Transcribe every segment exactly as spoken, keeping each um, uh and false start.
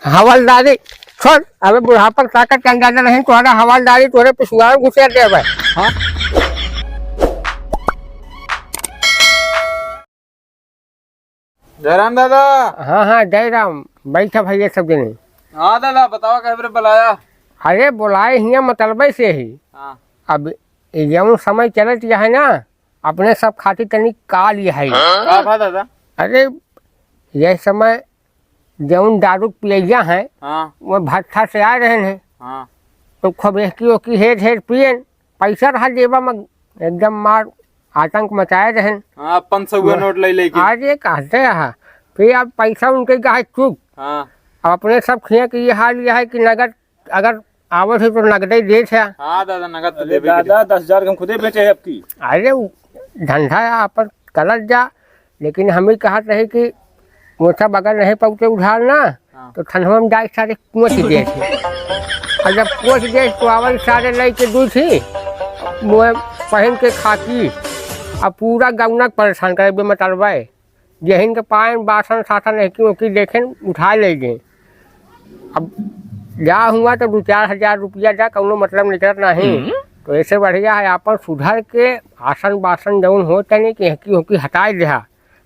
हवलदारी छोड़, अबे बुढ़ापा के ताकत के अंदाजा नहीं, तोहरा हवलदारी तोहरे पिछुआ में घुसेर देबे। हाँ? जयराम दादा। हाँ, हाँ, जयराम, बैठा भैया सब जने। हाँ दादा, बतावा काहे बरे बुलाया? अरे बुलाए हियाँ मतलबे से ही। हाँ। अब ये जौन समय चलत है ना, अपने सब खातिर तनी काल ये है। का बा दादा? अरे, यह समय जौन दारू पियैया हैं, हाँ। वो भट्ठा से आए रहन हैं। हाँ। तो खूब एहकी ओहकी हेर हेर पियन, पैसा रहा जेबा में, एकदम मार आतंक मचाए रहन। हाँ, पाँच सौ का नोट ले लेके। आज ये कहते हैं, फिर अब पैसा उनके का है चुप। हाँ। अब अपने सब खिया के ये हाल ये है कि नगद अगर आवत है तो नगदे देत है। हाँ दादा, नगद तो अरे देबे के दादा, दस हजार के हम खुदे बेचे हैं अब की। अरे उ धंधा है, आपन करत जा, लेकिन हम ही कहत रहे कि वो सब अगर नहीं पहुँचे उधार ना, हाँ। तो ठंडवा में जाए सारे कोच देत है। और जब कोच देत तो आवल सारे लई के दूध ही, वो पहन के खाकी, अब पूरा गौना के परेशान करे बे मतलबा है। जेहिन के पाएन बासन सासन एहकी ओहकी देखेन, उठाए ले गए। अब जा हुआ तो दो चार हजार रुपया जा, कौनो मतलब निकलत नहीं। हम्म। तो ऐसे बढ़िया है, आपन सुधर के आसन बासन जौन हो तनी कि एहकी ओहकी हटाए देहा,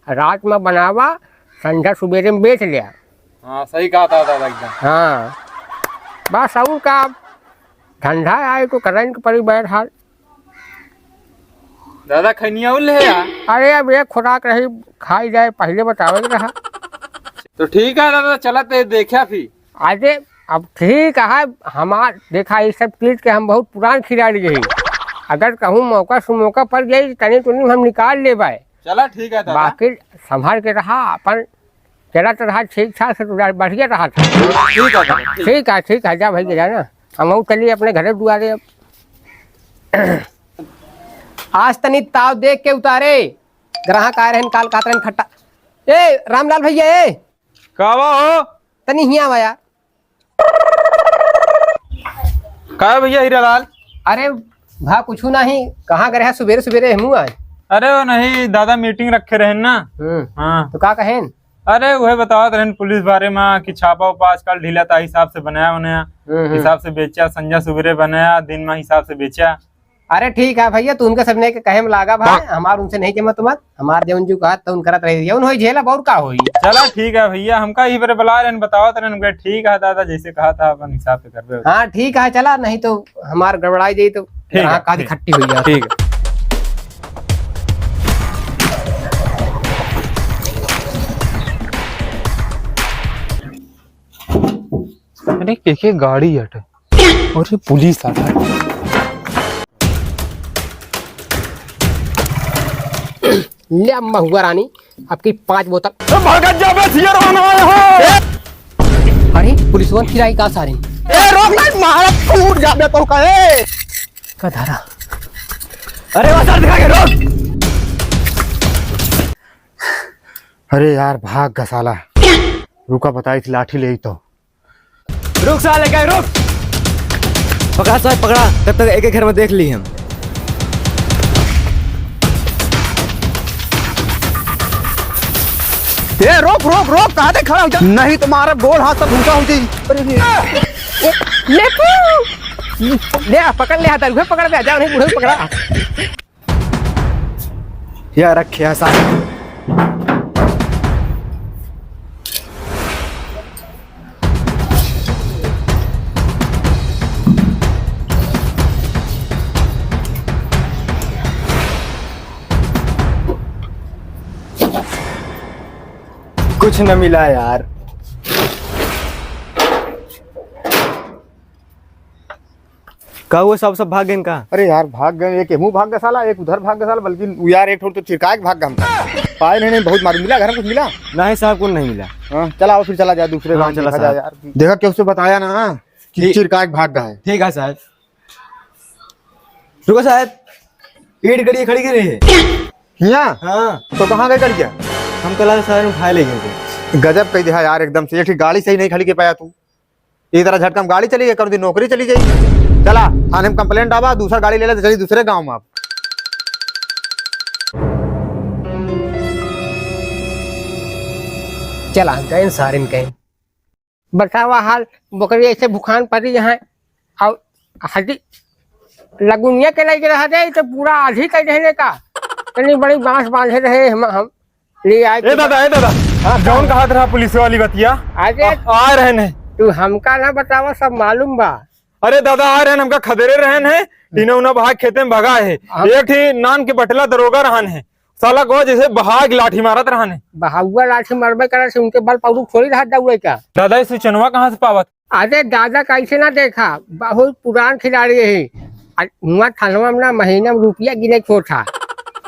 रात में बनावा, संझा सुबेरे में बेच लिया। हाँ, सही कहा था दादा एकदम। हाँ, बस और का, धंधा आए तो करन के पड़ी बहरहाल। दादा, खैनिया उल है यार। अरे, अब एक खुराक रही, खाई जाए, पहले बतावे के रहा। तो ठीक है दादा, चलत है, देखा फिर। अरे, अब ठीक है, हमार, देखा, ये सब चीज के हम बहुत पुरान खिलाड़ी रही। अगर कहूँ मौका सुमौका पड़ जाई, तो तनी तुनी हम निकाल लेबे। चला, ठीक है दादा। बाकी संभाल के रहा, अपन चलत रहा ठीक ठाक से, तो बढ़िया रहा था। ठीक है दादा, ठीक। ठीक है, ठीक है, जा भाई, जा ना। हम चलिए अपने घरे दुआरे अब। आज तनी ताव देख के उतारे, ग्राहक आए रहन, काल कात रहन खट्टा। ए, रामलाल भैया, ए। का बा हो? तनी हियाँ आवा यार। का है भैया हीरालाल? अरे भा, कुछू नहीं, कहाँ गए रहा सुबेरे सुबेरे हमू आए? अरे वो नहीं दादा, मीटिंग रखे रहन ना। हम्म। हाँ। तो का कहेन? अरे वह बतावत रहन पुलिस बारे में कि छापा उपा आजकल ढीला था, हिसाब से बनाया उन्हें, हम्म, हम्म। हिसाब से बेचा, संझा सुबेरे बनाया, दिन में हिसाब से बेचा। अरे ठीक है भैया, तू उनका सबने के कहे में लागा भाई, हमार उनसे नहीं जमत मत, हमार जौन जो कहत तौन करत रही, जौन होई झेलब और का होई। चला ठीक है भैया, हमका ई बरे बुला रहन, बतावत रहन, हमके ठीक है दादा, जैसे कहा था अपन हिसाब से करबे। हाँ ठीक है, चला, नहीं तो हमार गड़बड़ाई जाई तो ठीक है, ग्राहक आदि ठीक। खट्टी होई जात। ठीक है। अरे, के, के गाड़ी हटे? अरे, पुलिस आ गई। ले अम्मा हुआ रानी, आपकी पांच बोतल। ए, भगत जाबे, थियर बना आए हो। अरे, पुलिसवन फिर आई का सारे? ए, रोक ना, मारा फूट जाबे तो कहे। का धारा? अरे, वो सर दिखा के रोक। अरे यार, भाग ग साला। रुका, बताई थी लाठी ले तो। रुक साले, कहे रुक। पकड़ा साहब, पकड़ा, तब तक एक एक घर में देख ली हम। ए, रोक, रोक, रोक, कहाँ तक खड़ा हो जा? नहीं तो मारा गोड़ हाथ सब भूसा हो जाई। अरे रे। ले, ले, पकड़ ले, हाथ पकड़ ले, आ जाओ, नहीं, बूढ़े पकड़ा। या रखे हैं सारे। कुछ न मिला यार। का हुआ, सब, सब भाग गए का? अरे यार, भाग गए, एक एमू भाग गया साला, एक उधर भाग गया साला, बल्कि उ यार एक ठो तो चिरकाए के भाग गया हमका। पाए नहीं, नहीं, बहुत मार मिला, घर में कुछ मिला? नहीं साहब, कुछ नहीं मिला। हाँ, चला आओ फिर, चला जाए दूसरे हाँ, गाँव, चला देखा जाए साहब। यार। देखा, केहू से बताया ना कि ठीक। चिरकाए के भाग गया है। ठीक है साहब। रुको साहब, ईंट गड़ी खड़ी की रही है। हियाँ? हाँ। तो कहाँ गए गड़िया? हम कल साहब उठाए ले गए थे। गजब कह दिया यार, एकदम से एक गाड़ी सही नहीं खड़ी के पाया तू। ई तरह झटका में गाड़ी चली गई, कौनो दिन नौकरी चली जाई। चला, थाने में complaint डाबा, दूसरा गाड़ी ले ले, तो चली दूसरे गाँव में आप। चला, गए सारे में गए। बतावा हाल, बकरी ऐसे भुखान पड़ी है। और हड्डी लगुनिया के लगे रह जाए तो पूरा आधी कर देने का। इतनी बड़ी बांस बांधे रहे हम, हम ले आए ए तो दादा, ए दादा, हाँ, जौन हाँ। कहत रहा पुलिस वाली बतिया, अरे, आ, आ रहे हैं। तू हमका ना बतावा, सब मालूम बा। अरे दादा, आ रहे हैं, हमका खदेरे रहे हैं, तीनों उन्हें भाग खेते में भगा है। हम एक ठी नान के बटला दरोगा रहन है, साला को जैसे बहाग लाठी मारत रहन है। बहाउआ लाठी मारबे करे से उनके बल पाउडू थोड़ी रहा दौड़े का। दादा, ये सूचनवा कहाँ से पावत? अरे दादा, कैसे ना देखा, बहुत पुरान खिलाड़ी है। आ, हुआ थानवा में ना महीना में रुपया गिने छोटा।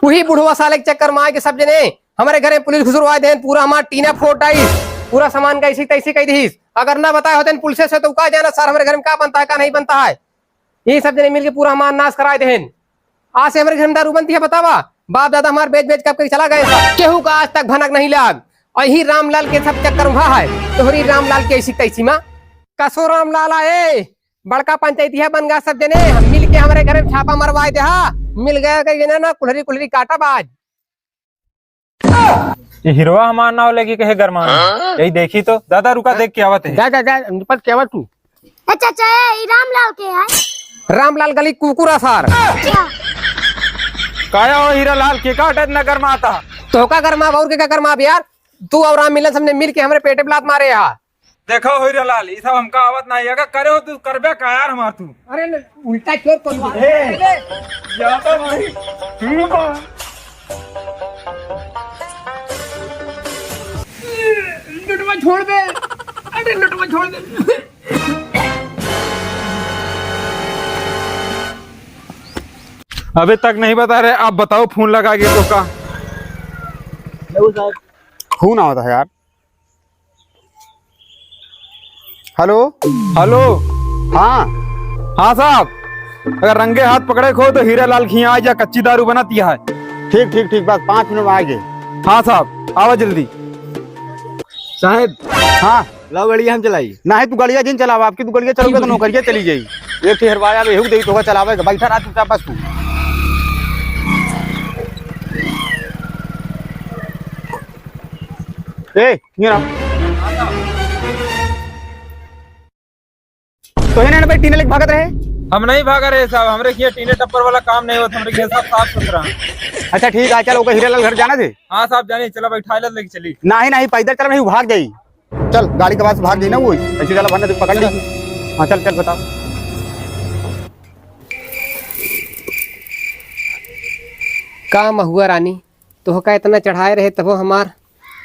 वही बुढ़वा साले के चक्कर में आए के सब जने हमरे घरे पुलिस घुसरवा देन, पूरा हमार टीना फोड़ डाइस, पूरा सामान का ऐसी तैसी कह दीस। अगर ना बताए होते पुलिस से तो का जाना सर हमरे घर में का बनता है, का नहीं बनता है। ये सब जने मिलके पूरा हमार नाश कराए देन। आज से हमरे घर में दारू बनती है, बतावा? बाप दादा हमार बेच बेच कब के चला गए सब। केहू का आज तक भनक नहीं लाग। और यही रामलाल के सब चक्कर में है, तोहरी रामलाल के ऐसी तैसी माँ। कसो रामलाल आए, बड़का पंचायती है बन गा सब जने, हम मिल के हमरे घर में छापा मरवाए दे हा। मिल गया के जने ना कुल्हरी कुल्हरी काटा बाज। ये हिरवा हमार नाव लेके कहे गरमान। हाँ? यही देखी तो। दादा रुका, देख के आवत है। जा, जा, जा, अनुपत के आवत तू। अच्छा, अच्छा, ए, ई रामलाल के है? रामलाल गली कुकुरा सार। अच्छा। काया हो हीरा लाल, के का इतना गरमाता? तो का गरमाब और के का गरमाब यार? तू और राम मिलन सबने मिल के हमरे पेटे पे लात मारे हा। देखो हीरा लाल, ई सब हमका आवत नहीं है, अगर करे हो तू करबे का यार हमार तू। अरे न, उल्टा चोर को ए, ज्यादा भाई। लुटवा छोड़ दे, अरे लुटवा छोड़ दे। अबे तक नहीं बता रहे, अब बताओ फोन लगा के तो का? हेलो साहब। फोन आवत है यार। हेलो। हेलो। हाँ। हाँ साहब, अगर रंगे हाथ पकड़े को हो तो हीरा लाल खिया आ जा, कच्ची दारू बनती है। ठीक, ठीक, ठीक, बस पाँच मिनट में आएंगे। हाँ साहब, आवा जल्दी। साहब। हाँ। लाओ गड़िया हम चलाई। नाही तू गड़िया जिन चलावा, आपकी तू गड़िया चलाओगे तो नौकरिया चली जाई। एक ठे हरवाया बे, हुक देई तोका चलावे, बैठा रहा चुपचाप बस तू। ए, ये रहा। तो है ना भाई, टीने लेके भागत रहे? हम नहीं भागा रहे साहब, हमरे किया टीने टप्पर वाला काम नहीं होता, हमरे किया सब साफ सुथरा। अच्छा ठीक है, चल ओके हीरा लाल घर जाना थे। हाँ साहब जाने, चला बैठा ले लेके चली। नहीं नहीं, पैदल चल, नहीं भाग जाई। चल गाड़ी के पास भाग जाई ना वो, ऐसे चला भरना पकड़ ली। हाँ चल चल बताओ। का महुआ रानी, तोहका इतना चढ़ाए रहे तबो हमार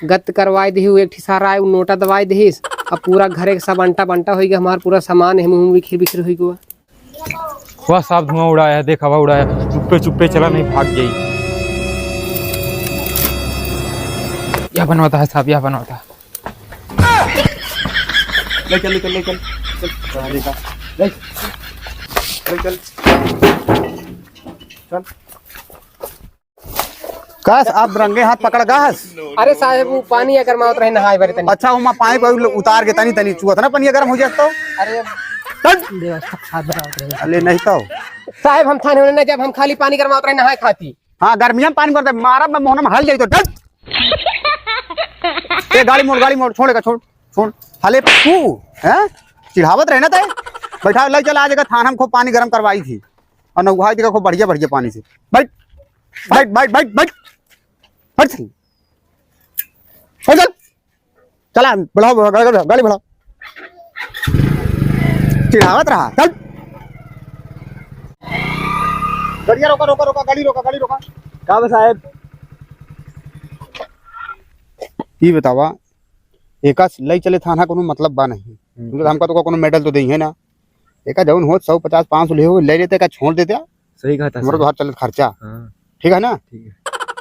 गत करवाए दिही, उ एक ठे सारा आए, उ नोटा दबाए दिहिस। अब पूरा घरे के सब अंटा बंटा होई गया, हमार पूरा सामान एहमे ओहमे बिखिर बिखिर होई गवा। वाह साहब, धुआं उड़ाया है, देख हवा उड़ाया, चुप्पे चुप्पे चला, नहीं भाग जाई। यह बनवाता है साहब, यह बनवाता है। ले चल, ले चल, ले चल, चल, चल, ले चल, ले चल, चल। कस, आप रंगे हाथ पकड़ गस। अरे साहेब, वो पानी अगर मावत रहे नहाए बरे तनी। अच्छा, ओमा पाइप उतार के तनी तनी चुअत ना, पनिया गरम हो जात तो। अरे हट। व्यवस्था खाद बनावत रहे। अरे नहीं तो। साहेब, हम थाने होने ना जब हम खाली पानी गरमावत रहे नहाए खाती। हाँ, गर्मिया में पानी भर दे, मारा मैं मोहना में हल जाई तो। हट। ए, गाड़ी मोड़, गाड़ी मोड़, छोड़ का, छोड़, छोड़। हले तू, हैं? चिढ़ावत रहे ना ते। बैठा, ले चल, आज एकर थाना में खूब पानी गरम करवाई थी। और नौहाई देखा खूब बढ़िया, बढ़िया पानी से। बैठ, बैठ, बैठ, बैठ, बैठ। हट साली। हो चल। चला, बढ़ाओ, गाड़ी, गाड़ी बढ़ाओ। चिढ़ावत रहा, चल। गड़िया रोका, रोका, रोका, गाड़ी रोका, गाड़ी रोका। का बा साहेब? ई बतावा, एका लई चले थाना कोनो मतलब बा नहीं। हम्म। क्योंकि हमका तो कोनो मेडल तो देई है ना। एका जौन होत सौ पचास, पाँच सौ ले हो, ले लेते, एका छोड़ देते। सही कहा था हमरो साहब। तोहार चलत खर्चा। हाँ। ठीक है ना? ठीक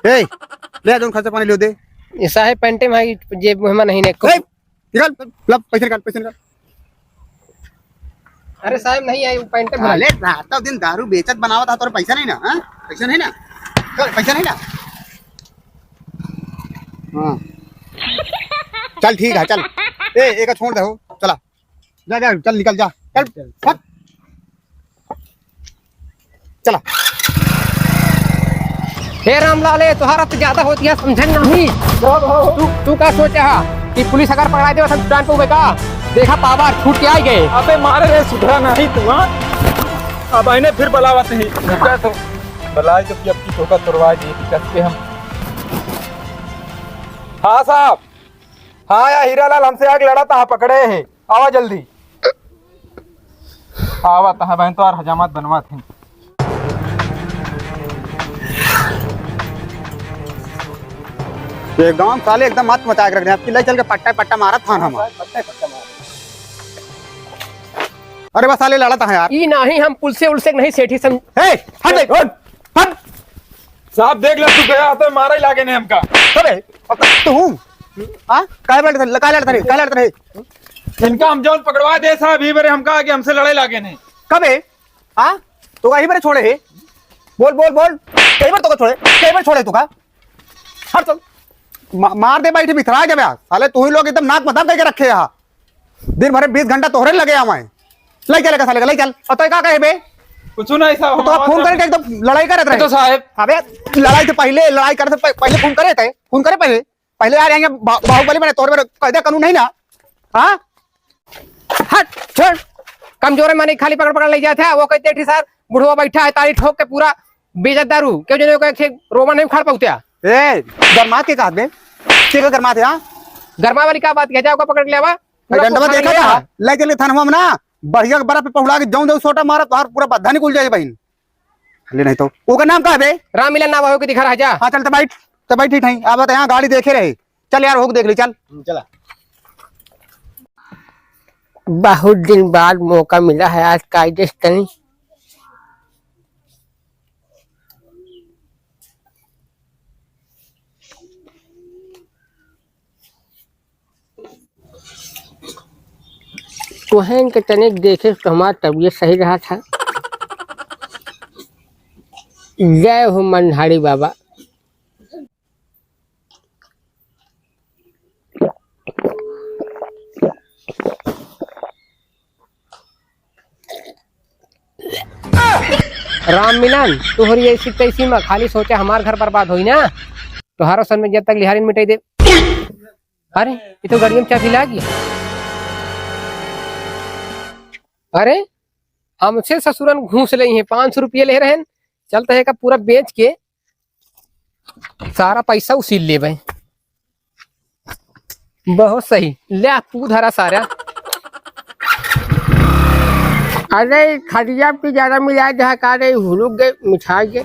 है। ए, ले जौन खर्चा पानी ले दे। ये साहेब पैंटे में है, जेब में नहीं ने। ए, निकाल, ला, पैसे निकाल, पैसे निकाल। अरे साहेब नहीं आई, वो पैंटे में। अरे रात दिन दारू बेचत बनावत हा, तोर पैसा नहीं ना, हाँ? पैसा नहीं ना? चल, पैसा नहीं ना? हाँ। चल ठीक है, चल। ए, एका छोड़ दे हो, चला। जा, जा, चल, निकल, जा। चल, चल। हट। चला। हे रामलाल, ए, तोहार तो ज्यादा होती है, समझे नहीं। तू, तू का सोचा है कि पुलिस अगर पकड़ा दे, तो जान पावे का? देखा पावर छूट के आ गए। अबे मारे रे, सुधरा नहीं तू, हाँ? अब आईने फिर बलावत ही। रुका तो, बलाई तो कि अब की तोहका तोड़वा दी, कस के हम। हाँ साहब, हाँ या हीरालाल हमसे आग लड़ा था, पकड़े हैं, आवा जल्दी। आवा तहाँ बहन तो यार हजामत बनवा थे। ये गांव साले एकदम मत मचा के रख दे। आपकी ले चल के पट्टा पट्टा मारत थान हम। अरे बस साले लड़त हैं यार। ई नाही हम पुलिस उलसे नहीं सेठी सम- हे, हट बे, हट, हट। साहब देख ले, तू गया तो मारा ही लागे ने हमका। अबे, अब तू हूँ? हाँ? काय लड़त रहे? काय लड़त रहे? काय लड़त रहे? इनका हम जौन पकड़वा दे साहब, ही बरे हमका आगे हमसे लड़ाई लागे ने। कबे? हाँ? तो कहीं बरे छोड़े है? बोल, बोल, बोल। कहीं बार तो का छोड़े? कहीं बार छोड़े तो का? हट चल। मा-, मार दे बैठी बिथरा के बे। साले तू ही लोग एकदम नाक मदाम करके रखे यहाँ। दिन भर में बीस घंटा तोहरे लगे आवे। ले चल का साले का, ले चल। और तो का कहे बे? कुछ नहीं साहब, तो हम फोन आवाज करके एकदम लड़ाई करत रहे। तो साहब। अबे लड़ाई से पहले, लड़ाई करे से पह-, पहले फोन करे थे, फोन करे पहले। पहले यार यहाँ बा-, बाहुबली बने, तोहरे में कायदा कानून नहीं ना? हाँ? हट, छोड़। कमजोर है, माने खाली पकड़ पकड़ ले जाते हैं। वो कहते ठी सर, बुढ़वा बैठा है, ताली ठोक के पूरा बेइज्जत दारू। क्यों जने को एक रोमा नहीं उखाड़ पाउत्या? ए, गरमात के कहत बे? के का गरमात है, हाँ? गरमा वाली का बात कह जाओ, का पकड़ के ले आवा? ए, पूरा डंडवा पोखरा देखा ले था? आवा। ले चले थानवा में ना, बढ़िया के बर्फ पे पहुड़ा के जौं जौं सोटा मारा, तोहार पूरा बद्धा निकल जाए बहिन। ले नहीं तो। ओकर नाम का है बे? राममिलन नाम हो के दिखा रहा है जा। हाँ, चल, तो बैठ, तो बैठ ही ठहीं। अब तो यहाँ गाड़ी देखे रहे। चल यार, होक देख ली, चल। हम्म, चला। बहुत दिन बाद मौका मिला है आज, कायदे से तनी। तोहन के तनिक देखे तो हमार तबीयत सही रहा था। जय हो मनहारी बाबा। राममिलन, तोहरी ऐसी तैसी में खाली सोचे हमार घर बर्बाद होई ना, तोहारो सन में जब तक लिहारिन मिटाई दे। अरे, ये तो गाड़िया में चाबी लागी। अरे, हमसे ससुरन घूस ले हैं, पाँच सौ रुपये ले रहेन, चलता है का पूरा बेच के सारा पैसा उसील लेबे। बहुत सही, ले आ, तू धरा सारा। अरे, खदिया पे ज्यादा मिला दे, का रे, हुलुक गए, मिठाई के।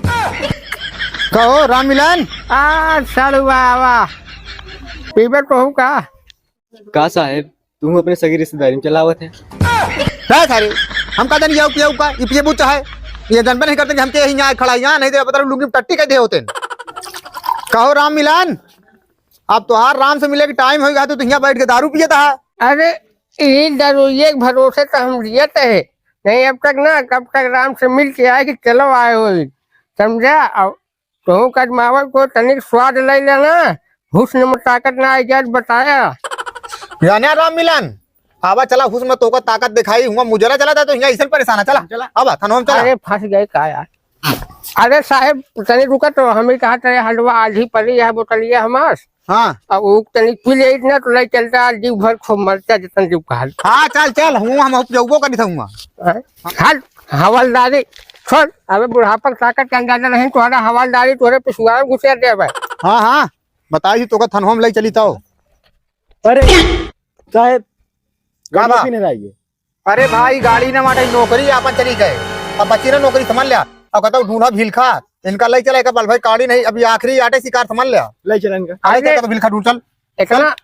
कहो, राममिलन? आ, सड़ुआ, वाह। पीबे कहूँ का? का साहेब, तू अपने सगी रिश्तेदारी में चलावत है? का सारे, हम का जानी जाऊ पियाऊ का, ई पिए बूत है। ये जनबे नहीं करते कि हम के यहाँ खड़ा, यहाँ नहीं दे, पता लुंगी में टट्टी कह दे होते हैं। कहो राममिलन, अब तोहार राम से मिले के टाइम होइगा, तो तू यहाँ बैठ के दारू पियत है। अरे, ई दारू ये भरोसे तो हम जियत है। नहीं, अब तक ना, कब तक राम से मिल के आए कि चलो आए होई, समझा? अब तोहू का अजमावल को तनिक स्वाद ले लेना, हुस्न में ताकत ना आई जात बताया। जाने राममिलन, आवा चला हुस्न में तोका ताकत दिखाई, हुआ मुजरा चला था तो यहाँ ऐसे परेशान है, चला। चला। आवा, थानवा में चला। अरे फंस गए का यार? अरे साहेब, तनी रुका तो, हम ही कहा तेरे हलवा आधी पड़ी है बोतलिया हमार। हाँ। अब ऊ तनी पी ले इतना तो ले चलता, जीव भर खूब मरता जितना जीव कहा। हाँ, चल, चल, हूँ हम अब जौबो करी था हुआ। हैं? हल, हवलदारी, छोड़, अबे बुढ़ापा के ताकत के अंदाजा नहीं, तोहरा हवलदारी तोहरे पिछुआ में घुसेर देबे। हाँ, हाँ, बताई ही तोका थनवा में ले चली तो। अरे, साहेब, का बा? गाड़ी नहीं रही है। अरे भाई, गाड़ी ना माटे, नौकरी आपन चली गए। अब बच्ची ना नौकरी समझ लिया। अब कहता हूँ, ढूंढा भीलखा, इनका ले चला, एक पल भाई गाड़ी नहीं, अभी आखिरी आटे शिकार समझ लिया। ले चला इनका। अरे अरे, चल, तो भीलखा ढूंढ चल। इतना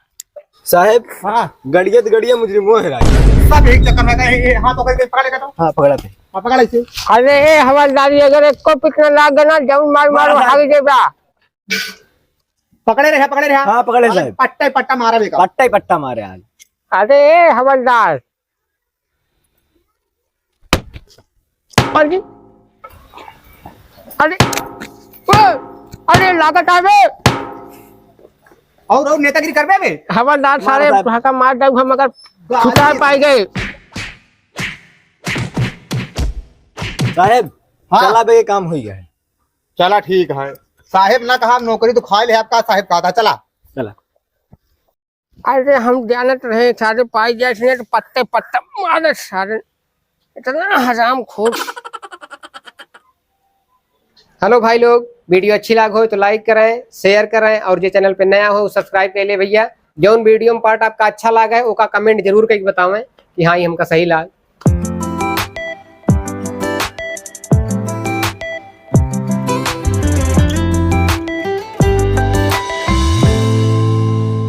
साहेब, हाँ। गड़िया तो गड़िया, मुजरिम वो है राज। सब एक चक्कर में गए, ये हाथ पकड़ के पकड़ लेगा तो। हाँ, पकड़ा थे। हाँ, पकड़ इसे। अरे ए हवलदारी, अगर एको पिटना लाग गना, जौन मार मार मारा भाग जेबा। पकड़े रहे, पकड़े रहे। हाँ, पकड़े साहेब। पट्टा ही पट्टा मारा बेका। पट्टा ही पट्टा मारे आज। अरे ए हवलदार, अरे, अरे, ओ, अरे, लागत आवे। और, और नेतागिरी करबे बे? हवलदार सारे मार साहब। भाका मार दऊ हम, मगर गाली छुटा दे। पाए गए। साहेब, हाँ। चला बे, काम हो गया है। चला, ठीक है। साहेब ना कहा, नौकरी तो खा ले, आपका साहेब कहा था, चला। चला। अरे हम जानत रहे सारे पाई जाए तो पत्ते पत्ता मारे सारे, इतना हराम खोर। हेलो भाई लोग, वीडियो अच्छी लाग हो तो लाइक करें, शेयर करें, और जे चैनल पे नया हो सब्सक्राइब कर ले भैया। जौन वीडियो में पार्ट आपका अच्छा लागे ओका कमेंट जरूर करके बतावें कि हाँ, ये हमका सही लाग।